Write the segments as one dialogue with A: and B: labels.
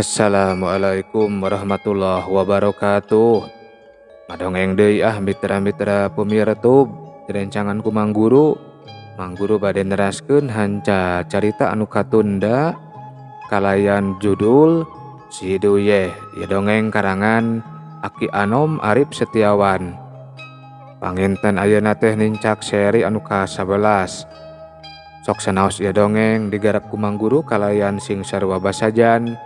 A: Assalamualaikum warahmatullahi wabarakatuh. Ngadongeng deui ah mitra-mitra pemirtub direncangan ku Mang Guru. Mang Guru bade neraskeun hanca carita anu katunda kalayan judul Si Duyeh, ieu dongeng karangan Aki Anom Arif Setiawan. Panginten ayeuna teh nincak seri anu ka-11. Sok sanaos ieu dongeng digarap ku Mang Guru kalayan sing sarua basajan.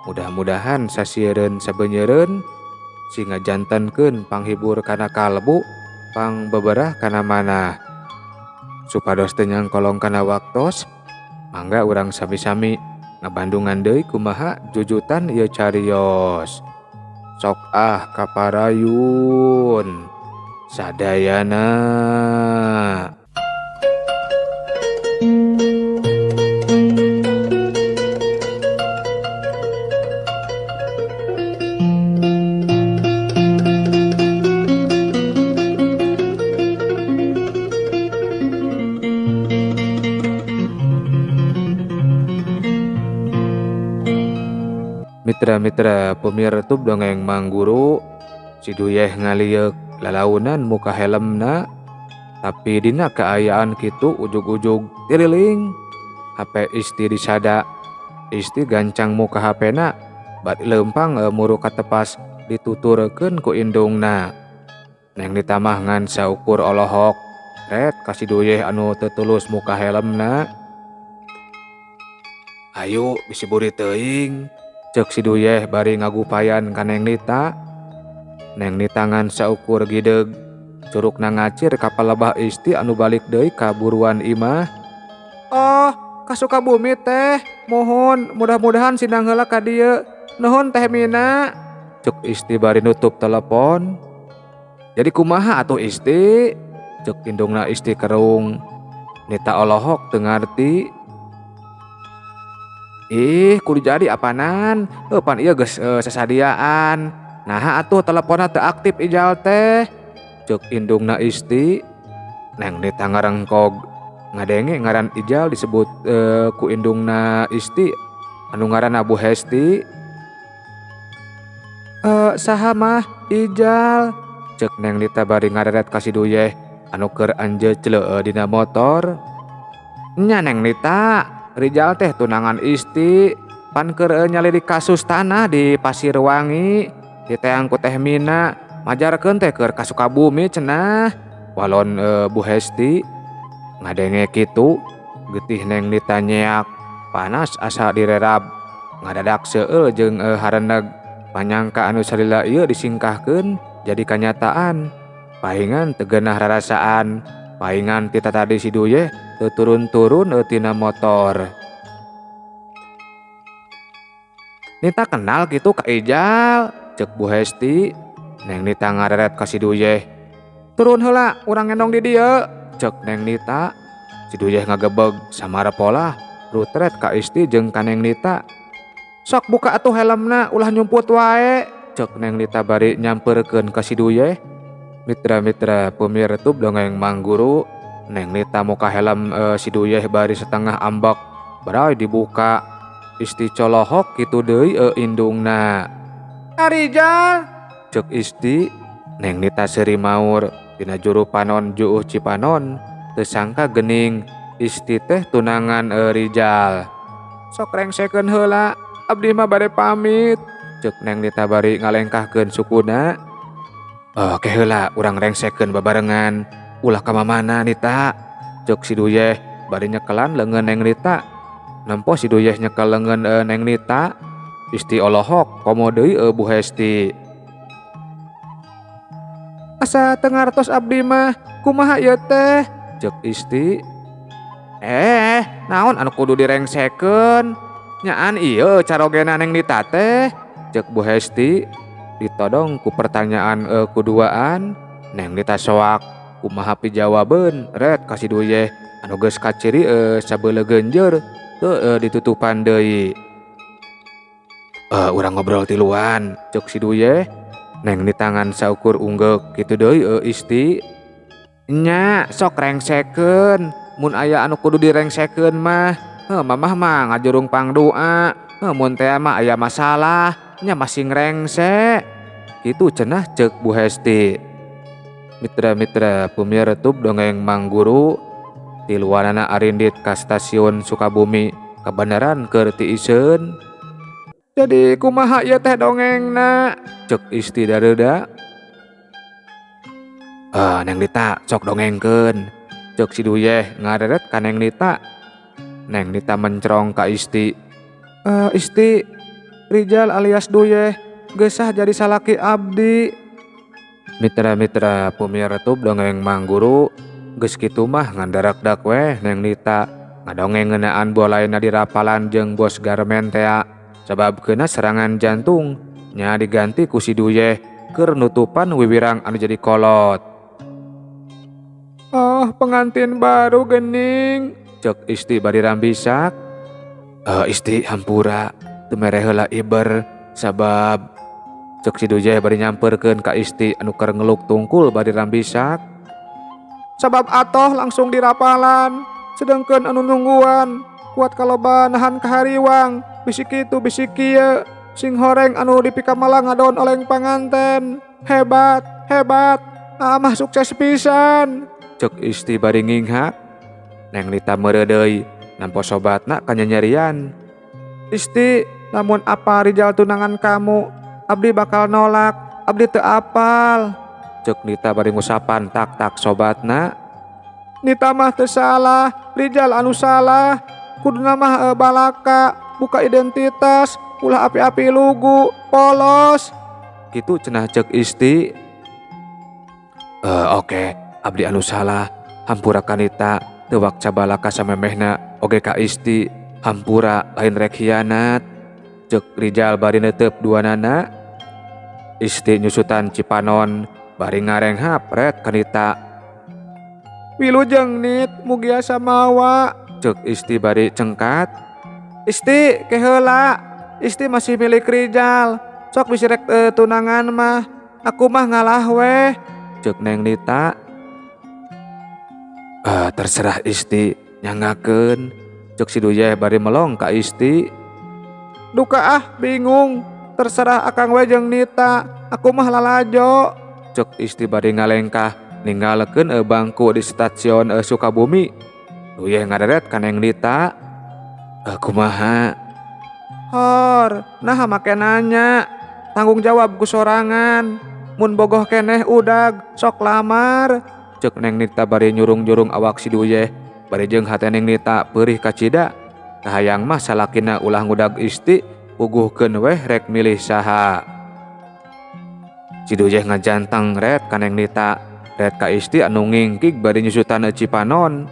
A: Mudah-mudahan sasiereun sabenyeureun sing ngajantenkeun panghibur kana kalbu, pangbeberah kana manah. Supados teu nyangkolong kana waktos, mangga urang sami-sami ngabandungan deui kumaha jujutan ieu carios. Sok ah kaparayun sadayana. Mitra-mitra pemirtub dongeng Mang Guru, si Duyeh ngalieuk lalaunan muka helmna, tapi dina kaayaan kitu ujug-ujug tiriling. HP isti disada, isti gancang muka HP-na, bari leumpang muru katepas dituturkeun ku indungna. Neng ditamah ngan saukur olohok, ret ka si Duyeh anu teu tulus muka helmna. Ayo bisi buri teuing, cek si Duyeh bari ngagupayan ka Neng Nita. Neng Nita ngan saukur gideg, curugna ngacir ka palebah isti anu balik deui ka buruan imah. Oh, ka Sukabumi teh, mohon mudah-mudahan sindang heula ka dieu. Nuhun Teh Mina, cek isti bari nutup telepon. Jadi kumaha atuh isti? Cek indungna isti kerung. Nita olohok teu ngarti. Ih, kudu jadi apanan? Pan ieu geus sasadiaan. Naha atuh teleponna teu aktif Ijal teh? Cek indungna isti. Neng Nita ngarengkog ngadenge ngaran Ijal disebut ku indungna isti anu ngaranna Bu Hesti. Saha mah Ijal? Cek Neng Nita bari ngareret ka si Duyeh anu keur anjeucleu dina motor. Nya Neng Nita, Rijal teh tunangan isti, pan keur nyalidik kasus tanah di Pasirwangi, diteang ku Teh Mina, majarkeun teh keur ka Sukabumi cenah. Walon Bu Hesti ngadenge kitu, getih Neng Nita nyeak, panas asa direrab, ngadadak seueul jeung hareneg, panyangka anu salila ieu disingkahkeun jadi kanyataan. Pahingan teu geunah rarasaan, pahingan ti tatadi si Duyeh teu turun-turun tina motor. Nita kenal kitu ka Ijal, cek Bu Hesti. Neng Nita ngareret ka si Duyeh. Turun heula, urang ngendong di dieu, cek Neng Nita. Si Duyeh ngagebeg samara polah, rutret ka isti jeung ka Neng Nita. Sok buka atuh helmna, ulah nyumput wae, cek Neng Nita bari nyamperkeun ka si Duyeh. Mitra-mitra pemirtub dongeng Mang Guru, Neng Nita muka helm si Duyeh bari setengah ambek, barai dibuka. Isti colohok kitu deui indungna. Arijal, cek isti. Neng Nita seuri maur dina juru panon juuh Cipanon, teu sangka geuning isti teh tunangan Rijal. Sok rengsekeun heula, abdi mah bade pamit, cek Neng Nita bari ngalengkahkeun sukuna. Oke heula urang rengsekeun babarengan, ulah ka mamana Nita, cek si Duyeh bari nyekelan leungeun Neng Nita. Nempo si Duyeh nyekel leungeun Neng Nita, isti olohok komo deui Bu Hesti. Asa teu ngartos abdi mah, kumaha ieu teh? Cek isti. Naon anu kudu direngsekeun? Nyaan ieu carogena Neng Nita teh, cek Bu Hesti. Ditodong ku pertanyaan kuduaan, Neng Nita soak kumaha pijawabeun ret ka si Duyeh anu geus kaciri sabeuleuh genjer teu ditutupan deui. Urang ngobrol tiluan, cek si Duyeh. Neng Nita ngan saukur unggeuk kitu deui isti. Nya sok rengsekeun, mun aya anu kudu direngsekeun mah. Mamah mah ngajurung pangdoa. Mun teh mah aya masalah nya masih ngrengse. Kitu cenah ceuk Bu Hesti. Mitra-mitra pemirsa dongeng Mang Guru tiluanana arindit ka stasiun Sukabumi kabeneran keur tiiseun. Jadi kumaha ieu teh dongengna? Ceuk Isti dareuda. Neng Nita sok dongengkeun. Ceuk si Duyeh ngareret ka Neng Nita. Neng Nita mencrong ka Isti. Isti, Rijal alias Duyeh geusah jadi salaki abdi. Mitra-mitra pemirsa dongeng Mang Guru geus kitu mah ngandarakdak weh Neng Nita ngadongeng ngeunaan bolaina dirapalan jeung bos garmen tea sabab keuna serangan jantung nya diganti ku si Duyeh keur nutupan wiwirang anu jadi kolot. Oh, pengantin baru gening, ceuk Isti bari rambisak. Isti hampura teu mere heula iber sabab ceuk si Duyeh bari nyamperkeun ka Isti anu keur ngeluk tungkul bari rambisak. Sabab atoh langsung dirapalan, sedengkeun anu nungguan kuat kaloba nahan kahariwang, bisi kitu bisi kieu, sing horeng anu dipikamala ngadon oleng panganten. Hebat, hebat, amah sukses pisan. Ceuk Isti bari nginghak. Neng Nita meureudeuy nampo sobatna kanyanyerian. Isti, lamun apa Rijal tunangan kamu, abdi bakal nolak, abdi teu apal. Ceuk Nita bari ngusapan tak-tak sobatna. Nita mah teu salah, Rijal anu salah. Kuduna mah balaka, buka identitas, ulah api-api lugu, polos. Kitu cenah ceuk Isti. Oke, abdi anu salah, hampura ka Nita, teu wakca balaka samemehna oge ka Isti, hampura lain rek hianat. Ceuk Rijal bari neuteup duanana. Isti nyusutan cipanon bari ngarenghap ret ka Nita. Wilujeng Nit, mugia samawa. Ceuk Isti bari cengkat. Isti keheula, Isti masih milik Rijal. Sok bisi rek tunangan mah, aku mah ngalah weh. Ceuk Neng Nita. Terserah Isti, nyangakeun. Ceuk si Duyeh bari melong ka Isti. Duka ah, bingung. Terserah akang we jeung Nita, aku mah lalajo. Ceuk Isti bari ngalengkah ninggalkeun bangku di stasiun Sukabumi. Duyeh ngaderet ka Neng Nita. Kumaha? Hor, nah make nanya. Tanggung jawab ku sorangan. Mun bogoh keneh udag, sok lamar. Ceuk Neng Nita bari nyurung-nyurung awak si Duyeh. Bari jeung hate Neng Nita peurih kacida. Kahayang mah salakina ulah ngudag Isti, puguhkeun weh rek milih saha. Si Duyeh ngajantang ret ka Neng Nita, ret ka Isti anu ngingkig bari nyusutan cipanon.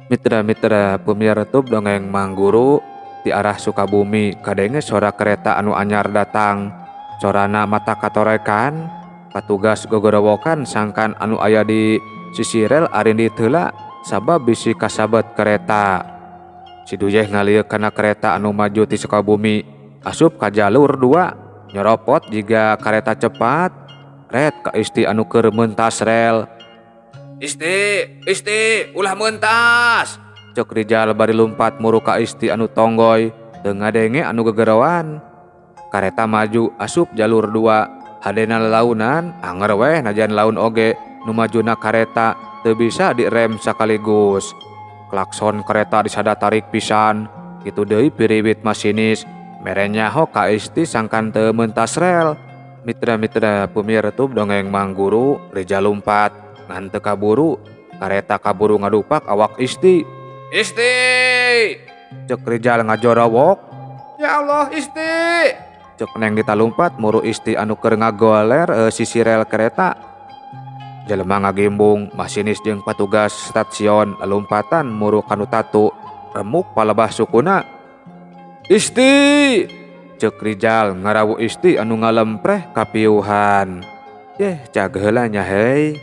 A: Mitra-mitra pemirsa dongeng Mang Guru di arah Sukabumi kadenge sora kereta anu anyar datang. Sorana mata katorekan, patugas gogorowokan sangkan anu aya di sisi rel arindit heula sabab bisi kasabet kereta. Si Duyeh ngalieuk kana kereta anu maju ti Sukabumi asup ka jalur 2 nyoropot jiga kareta cepat ret ka Isti anu keur mentas rel. Isti, Isti, ulah mentas. Ceuk Rijal bari lumpat muru ka Isti anu tonggoy teu ngadenge anu gegeroan. Kareta maju asup jalur 2 hadena lalaunan anger weh najan laun oge nu majuna kareta teu bisa direm sakaligus. Klakson kereta disada tarik pisan kitu deui piriwit masinis mere nyaho ka Isti sangkan teu mentas rel. Mitra-mitra pemirsa dongeng Mang Guru Rijal lumpat ngan teu kaburu, kareta kaburu ngadupak awak Isti. Isti! Ceuk Rijal ngajorowok. Ya Allah, Isti! Ceuk Neng Nita lumpat muru Isti anu keur ngagoler sisi rel kereta. Jelema ngagimbung, masinis jeung patugas stasiun lompatan muru kanu tatu, remuk palebah sukuna. Isti! Ceuk Rijal ngarawu Isti anu ngalempreh kapiuhan. Yeh, cag heula nya hei.